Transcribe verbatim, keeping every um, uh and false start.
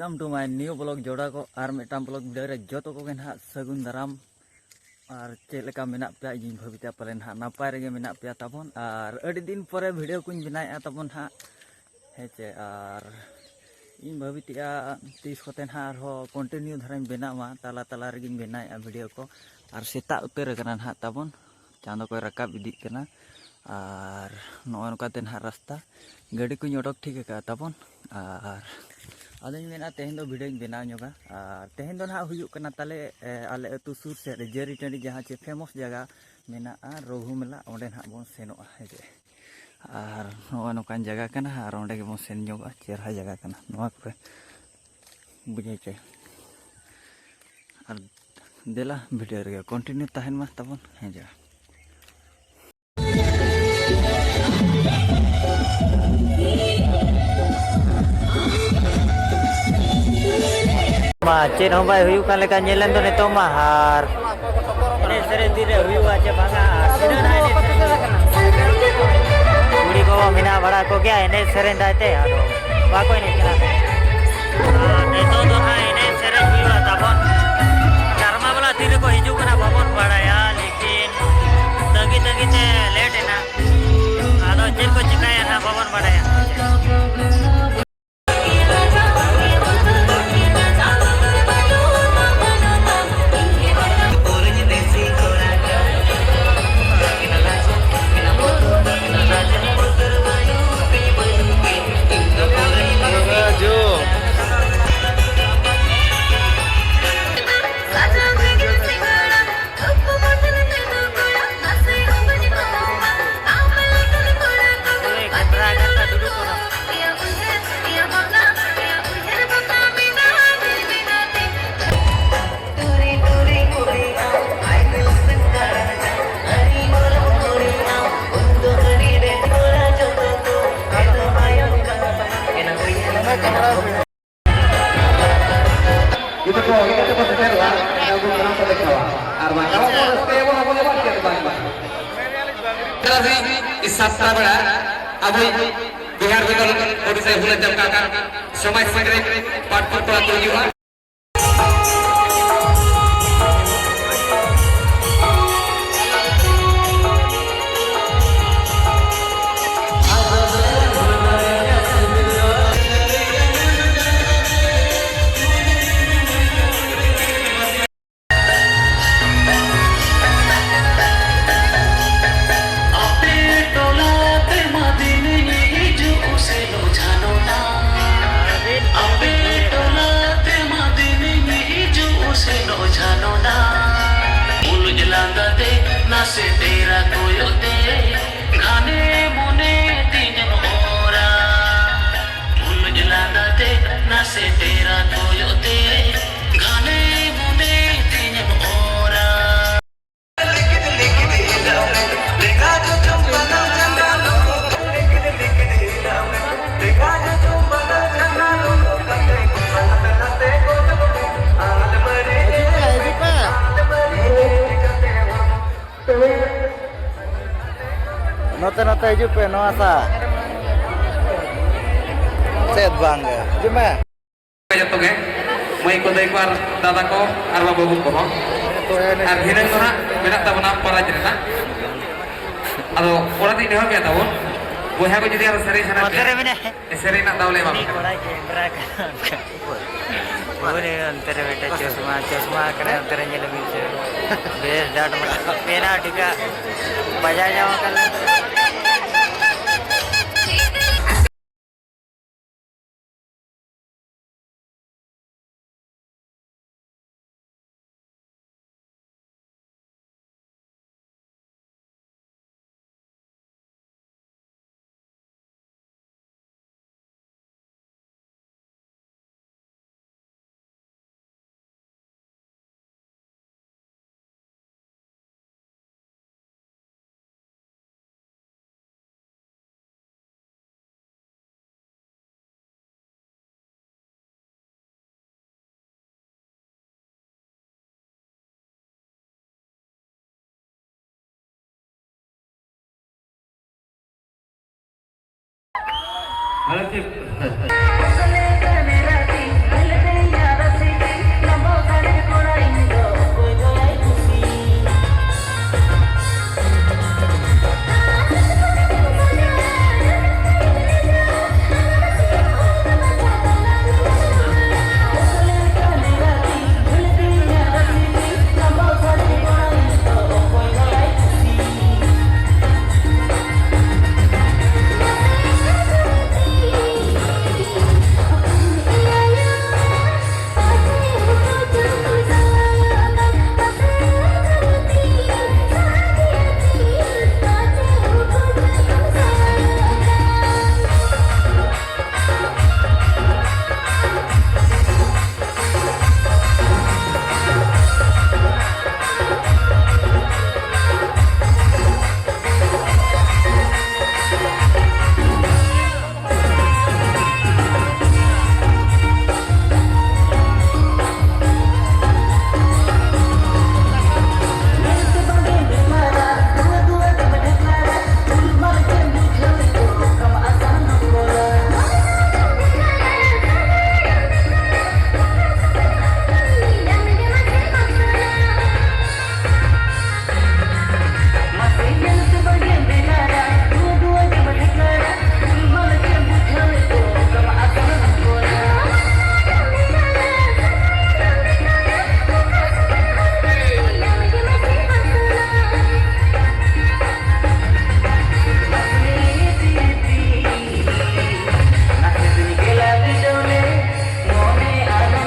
Welcome to my new vlog ᱡᱚᱲᱟ ᱠᱚ, ᱟᱨ ᱢᱤᱫᱴᱟᱝ vlog video ᱨᱮ ᱡᱚᱛᱚ ᱠᱚᱜᱮ ᱱᱟᱦᱟᱜ ᱥᱟᱹᱜᱩᱱ ᱫᱟᱨᱟᱢ᱾ ᱟᱨ ᱪᱮᱫ ᱞᱮᱠᱟ ᱢᱮᱱᱟᱜ ᱯᱮᱭᱟ? ᱤᱧᱤᱧ ᱵᱷᱟᱹᱵᱤᱛᱮ ᱯᱟᱞᱮ ᱱᱟᱦᱟᱜ ᱱᱟᱯᱟᱭ ᱨᱮᱜᱮ ᱢᱮᱱᱟᱜ ᱯᱮᱭᱟ ᱛᱟᱵᱚᱱ᱾ ᱟᱨ ᱟᱹᱰᱤ ᱫᱤᱱ ᱯᱚᱨᱮ video ᱠᱚᱧ ᱵᱮᱱᱟᱣᱮᱫᱼᱟ ᱛᱟᱵᱚᱱ ᱦᱟᱸᱜ, ᱦᱮᱸ ᱪᱮ? ᱟᱨ ᱤᱧ ᱵᱷᱟᱹᱵᱤᱛᱮᱜᱼᱟ ᱛᱤᱥ ᱠᱚᱛᱮ ᱱᱟᱦᱟᱜ ᱟᱨᱦᱚᱸ continue ᱫᱷᱟᱨᱟᱧ ᱵᱮᱱᱟᱣᱟ, ᱛᱟᱞᱟ ᱛᱟᱞᱟ ᱨᱮᱜᱮᱧ ᱵᱮᱱᱟᱣᱮᱫᱼᱟ video ᱠᱚ᱾ ᱟᱨ ᱥᱮᱛᱟᱜ ᱩᱛᱟᱹᱨ ᱟᱠᱟᱱᱟ ᱱᱟᱦᱟᱜ ᱛᱟᱵᱚᱱ, ᱪᱟᱸᱫᱚ ᱠᱚᱭ ᱨᱟᱠᱟᱵ ᱤᱫᱤᱜ ᱠᱟᱱᱟ᱾ ᱟᱨ ᱱᱚᱜᱼᱚᱭ ᱱᱚᱝᱠᱟ ᱛᱮ ᱱᱟᱦᱟᱜ ᱨᱟᱥᱛᱟ, ᱜᱟᱹᱰᱤ ᱠᱚᱧ ᱚᱰᱚᱠ ᱴᱷᱤᱠ ᱟᱠᱟᱫᱼᱟ ᱛᱟᱵᱚᱱ᱾ ᱟᱨ ᱟᱫᱚᱧ ᱢᱮᱱᱟ ᱛᱮᱦᱮᱧ ᱫᱚ videoᱧ ᱵᱮᱱᱟᱣ ᱧᱚᱜᱟ᱾ ᱟᱨ ᱛᱮᱦᱮᱧ ᱫᱚ ᱱᱟᱦᱟᱜ ᱦᱩᱭᱩᱜ ᱠᱟᱱᱟ ᱛᱟᱞᱮ, ᱮ, ᱟᱞᱮ ᱟᱹᱛᱩ ᱥᱩᱨ ᱥᱮᱫ ᱨᱮ ᱡᱟᱹᱨᱤ ᱴᱟᱺᱰᱤ, ᱡᱟᱦᱟᱸ ᱪᱮ famous ᱡᱟᱭᱜᱟ ᱢᱮᱱᱟᱜᱼᱟ ᱨᱚᱜᱷᱩ ᱢᱮᱞᱟ, ᱚᱸᱰᱮ ᱱᱟᱦᱟᱜ ᱵᱚᱱ ᱥᱮᱱᱚᱜᱼᱟ, ᱦᱮᱸ ᱪᱮ? ᱟᱨ ᱱᱚᱜᱼᱚᱭ ᱱᱚᱝᱠᱟᱱ ᱡᱟᱭᱜᱟ ᱠᱟᱱᱟ, ᱟᱨ ᱚᱸᱰᱮ ᱜᱮᱵᱚᱱ ᱥᱮᱱ ᱧᱚᱜᱚᱜᱼᱟ᱾ ᱪᱮᱦᱨᱟ ᱡᱟᱭᱜᱟ ᱠᱟᱱᱟ ᱱᱚᱣᱟ ᱠᱚᱨᱮ, ᱵᱩᱡᱷᱟᱹᱣ ᱪᱮ? ᱟᱨ ᱫᱮᱞᱟ video ᱨᱮᱜᱮ continue ᱛᱟᱦᱮᱱ ᱢᱟ ᱛᱟᱵᱚᱱ, ᱦᱮᱸ ᱪᱮ? ᱢᱟ ᱪᱮᱫ ᱦᱚᱸ ᱵᱟᱭ ᱦᱩᱭᱩᱜ ᱠᱟᱱ ᱞᱮᱠᱟ ᱧᱮᱞ ᱞᱮᱱ ᱫᱚ ᱱᱤᱛᱚᱜ ᱢᱟ᱾ ᱟᱨ ᱮᱱᱮᱡ ᱥᱮᱨᱮᱧ ᱛᱤᱱᱟᱹᱜ ᱦᱩᱭᱩᱜᱼᱟ ᱪᱮ ᱵᱟᱝᱟ, ᱟᱨ ᱛᱤᱱᱟᱹᱜ ᱱᱟᱜ ᱮᱱᱮᱡ ᱥᱮᱨᱮᱧ ᱦᱩᱭᱩᱜᱼᱟ? ᱠᱩᱲᱤ ᱠᱚ ᱢᱮᱱᱟᱜ ᱵᱟᱲᱟ ᱠᱚᱜᱮᱭᱟ, ᱮᱱᱮᱡ ᱥᱮᱨᱮᱧ ᱫᱟᱭ ᱛᱮ, ᱟᱫᱚ ᱵᱟᱠᱚ ᱮᱱᱮᱡ ᱠᱟᱱᱟ᱾ ᱟᱨ ᱱᱤᱛᱚᱜ ᱫᱚ ᱱᱟᱜ ᱮᱱᱮᱡ ᱥᱮᱨᱮᱧ ᱦᱩᱭᱩᱜᱼᱟ ᱛᱟᱵᱚᱱ᱾ ᱠᱟᱨᱢᱟ ᱵᱟᱞᱟ ᱛᱤ ᱨᱮᱠᱚ ᱦᱤᱡᱩᱜ ᱠᱟᱱᱟ ᱵᱟᱵᱚᱱ ᱵᱟᱲᱟᱭᱟ, ᱞᱮᱠᱤᱱ ᱛᱟᱺᱜᱤ ᱛᱟᱺᱜᱤ ᱛᱮ late ᱮᱱᱟ᱾ ᱟᱫᱚ ᱪᱮᱫ ᱠᱚ ᱪᱤᱠᱟᱹᱭᱟ ᱱᱟᱜ ᱵᱟᱵᱚᱱ ᱵᱟᱲᱟᱭᱟ᱾ ᱡᱩᱫᱤ ᱠᱚ ᱤᱱᱟᱹ ᱛᱮᱠᱚ ᱥᱮᱴᱮᱨᱚᱜᱼᱟ, ᱮᱱᱠᱷᱟᱱ ᱩᱱᱠᱩ ᱥᱟᱱᱟᱢ ᱠᱚ ᱫᱮᱠᱷᱟᱣᱟ᱾ ᱟᱨ ᱵᱟᱝᱠᱷᱟᱱ ᱟᱵᱚ ᱨᱟᱹᱥᱠᱟᱹᱭᱟᱵᱚᱱ, ᱟᱵᱚ ᱜᱮᱵᱚᱱ ᱪᱮᱫ ᱵᱟᱝ᱾ ᱛᱟᱨᱟᱥᱤᱧ ᱥᱟᱛᱴᱟ ᱵᱮᱲᱟ ᱟᱵᱚᱭᱤᱡ ᱵᱤᱦᱟᱨ ᱵᱮᱝᱜᱚᱞ ᱳᱰᱤᱥᱟ ᱦᱩᱞ ᱪᱟᱞ ᱠᱟᱱ ᱥᱚᱢᱟᱡᱽ ᱥᱤᱝᱨᱟᱹᱭ ᱯᱟᱴ ᱯᱟᱴ ᱠᱚᱲᱟ ᱠᱚ ᱦᱤᱡᱩᱜᱼᱟ᱾ ᱟᱯᱮ ᱴᱚᱞᱟ ᱛᱮ ᱢᱟ ᱫᱤᱱ ᱤᱧ ᱦᱤᱡᱩᱜ ᱥᱮᱱᱚᱜ ᱡᱷᱟᱱᱚᱱᱟ᱾ ᱟᱯᱮ ᱴᱚᱞᱟ ᱛᱮ ᱢᱟ ᱫᱤᱱ ᱤᱧ ᱦᱤᱡᱩᱜ ᱥᱮᱱᱚᱜ ᱡᱷᱟᱱᱚᱱᱟ᱾ ᱩᱞᱩᱡ ᱞᱟᱸᱫᱟ ᱛᱮ ᱱᱟᱥᱮ ᱰᱮᱨᱟ ᱠᱚᱭᱚᱜ ᱛᱮ ᱜᱷᱟᱱᱮ ᱢᱚᱱᱮ ᱛᱤᱧᱮᱢ ᱚᱨᱟ᱾ ᱩᱞᱩᱡ ᱞᱟᱸᱫᱟ ᱛᱮ ᱱᱟᱥᱮ ᱰᱮᱨᱟ ᱠᱚᱭᱚᱜ ᱛᱮ ᱜᱷᱟᱱᱮ ᱢᱚᱱᱮ ᱛᱤᱧᱮᱢ ᱚᱨᱟ᱾ ᱱᱚᱛᱮ, ᱱᱚᱛᱮ ᱦᱤᱡᱩᱜ ᱯᱮ, ᱱᱚᱣᱟ ᱥᱟ᱾ ᱪᱮᱫ ᱵᱟᱝ ᱜᱮ? ᱦᱤᱡᱩᱜ ᱢᱮ᱾ ᱡᱚᱛᱚ ᱜᱮ, ᱢᱟᱹᱭ ᱠᱚ, ᱫᱟᱹᱭ ᱠᱚ, ᱟᱨ ᱫᱟᱫᱟ ᱠᱚ, ᱟᱨ ᱵᱟᱹᱵᱩ ᱠᱚᱦᱚᱸ᱾ ᱟᱨ ᱫᱷᱤᱱᱟᱹᱝ ᱫᱚ ᱱᱟᱜ ᱢᱮᱱᱟᱜ ᱛᱟᱵᱚᱱᱟ ᱯᱟᱨᱟᱡᱽ ᱨᱮᱱᱟᱜ᱾ ᱟᱫᱚ ᱚᱱᱟᱛᱮᱧ ᱱᱮᱦᱚᱨ ᱜᱮᱭᱟ ᱛᱟᱵᱚᱱ, ᱵᱚᱭᱦᱟ ᱠᱚ ᱡᱩᱫᱤ ᱟᱨᱚ ᱥᱮᱨᱮᱧ ᱥᱟᱱᱟ ᱯᱮᱭᱟ, ᱱᱚᱛᱮ ᱨᱮ ᱢᱮᱱᱟᱭᱟ᱾ ᱥᱮᱨᱮᱧ ᱨᱮᱱᱟᱜ ᱫᱟᱣ ᱞᱮ ᱮᱢᱟ ᱯᱮ ᱠᱟᱱᱟ᱾ ᱠᱚᱲᱟ ᱜᱮ ᱮᱱᱫᱨᱟ ᱠᱟᱱᱟ᱾ ᱩᱱᱤ ᱚᱱᱛᱮ ᱨᱮ ᱢᱤᱫᱴᱮᱡ ᱪᱚᱥᱢᱟ, ᱪᱚᱥᱢᱟ ᱠᱟᱱᱟ, ᱚᱱᱛᱮ ᱨᱮ ᱧᱮᱞ ᱢᱮ ᱥᱮ᱾ ᱵᱮᱥ ᱰᱟᱴ ᱢᱮᱱᱟᱜᱼᱟ᱾ ᱯᱮᱱᱟ ᱴᱷᱤᱠᱟ᱾ ᱵᱟᱡᱟᱣ ᱧᱟᱢ ᱟᱠᱟᱱᱟ᱾ ᱟᱨ ᱪᱮᱫ?